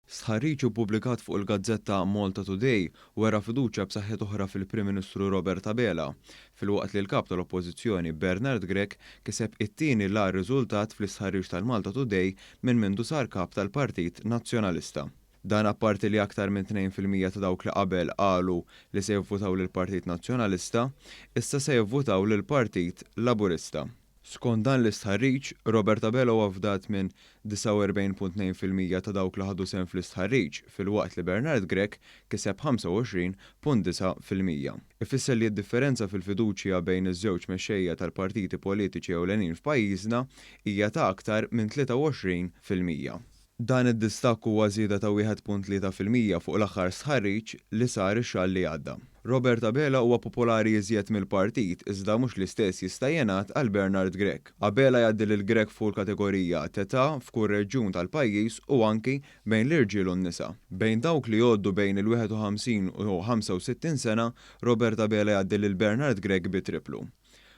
Stħarriġ ippubblikat fuq il-gazzetta Malta Today wera fiduċja b'saħħitha oħra fil-Prim Ministru Robert Abela, filwaqt li l-Kap tal-Oppożizzjoni Bernard Grech kiseb it-tieni l-agħar riżultat fl-istħarriġ tal-Malta Today minn mindu sar Kap tal-Partit Nazzjonalista. Dan apparti li aktar minn 2% ta' dawk li qabel qalu li se jivvutaw lill-Partit Nazzjonalista, issa se jivvutaw lill-Partit Laburista. Skont dan l-istħarriġ, Robert Abela huwa fdat minn 49.2% ta' dawk li ħadu sehem fl-istħarriġ, filwaqt li Bernard Grech kiseb 25.9%. Ifisser li d-differenza fil-fiduċja bejn iż-żewġ mexxejja tal-partiti politiċi ewlenin f'pajjiżna hija ta' aktar minn 23%. Dan id-distakk huwa żieda ta' 1.3% fuq l-aħħar stħarriġ li sar ix-xahar li għadda. Robert Abela huwa popolari iżjed mill-partit, iżda mhux l-istess jista' jingħad għal Bernard Grech. Abela jgħaddi lil Grech fuq kategorija t'età f'kull reġjun tal-pajjiż u anki bejn l-irġiel u n-nisa. Bejn dawk li jgħoddu bejn il-51 u 65 sena, Robert Abela jgħaddi lil Bernard Grech bi triplu.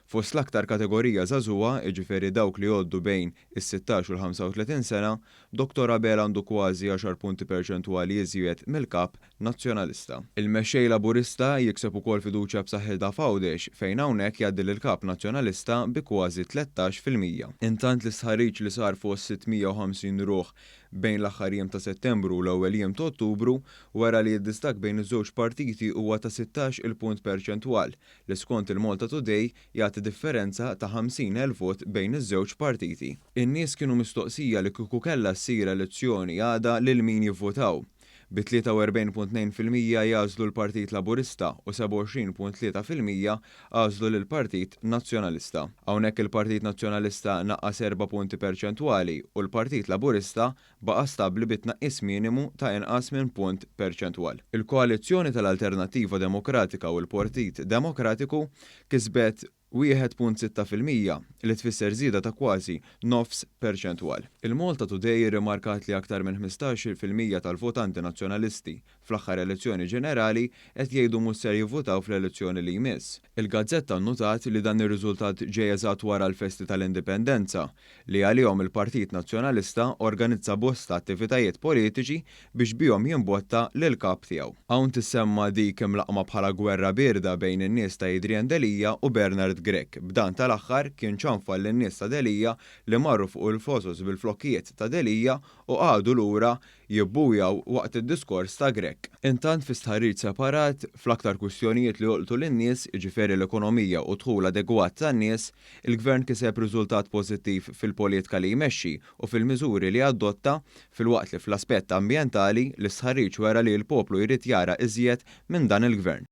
Fost l-aktar kategorija żagħżugħa, jiġifieri dawk li jgħoddu bejn is-16 u l-35 sena, Dottor Abela għandu kważi 10 punti perċentwali iżjed mill-Kap Nazzjonalista. Il-Mexxej Laburista jikseb ukoll fiduċja b'saħħitha f'Għawdex, fejn hawnhekk jgħaddi lill-Kap Nazzjonalista bi kważi 13%. Intant l-istħarriġ li sar fost 650 ruħ bejn l-aħħar jiem ta' Settembru u l-ewwel jiem ta' Ottubru wera li d-distakk bejn iż-żewġ partiti huwa ta' 16-il punt perċentwal, li skont il-Malta Today jagħti differenza ta' 50,000 vot bejn iż-żewġ partiti. In-nies kienu mistoqsija li kieku kellha ssir elezzjoni għada lil min jivvutaw, bi 43.2% jagħżlu l-Partit Laburista u 27.3% għażlu lill-Partit Nazzjonalista. Hawnhekk il-Partit Nazzjonalista naqqas erba' punti perċentwali u l-Partit Laburista baqa' stabbli bi tnaqqis minimu ta' inqas minn punt perċentwal. Il-koalizzjoni tal-Alternattiva Demokratika u l-Portit Demokratiku kisbet 1.6%, li tfisser żieda ta' kważi nofs perċentwal. Il-Malta Today irrimarkat li aktar minn 15% tal-votanti Nazzjonalisti fl-aħħar elezzjoni ġenerali qed jgħidu mhux ser jivvutaw fl-elezzjoni li jmiss. Il-gazzetta nnutat li dan ir-riżultat ġej eżatt wara l-festi tal-Indipendenza, li għalihom il-Partit Nazzjonalista organizza bosta attivitajiet politiċi biex bihom jimbotta lill-kap tiegħu. Hawn tissemma dik imlaqqma bħala gwerra bierda bejn in-nies ta' Adrian Delia u Bernard Grech, b'dan tal-aħħar kien ċanfar lin-nies ta' Delia li marru fuq il-fosos bil-flokkijiet ta' Delia u qagħdu lura jibbujaw waqt id-diskors ta' Grech. Intant fi stħarriġ separat, fl-aktar kwistjonijiet li jolqtu lin-nies, jiġifieri l-ekonomija u d-dħul adegwat tan-nies, il-Gvern kiseb riżultat pożittiv fil-politka li jmexxi u fil-miżuri li adotta, filwaqt li fl-aspett ambjentali, l-istħarriġ wera li l-poplu jrid jara iżjed minn dan il-Gvern.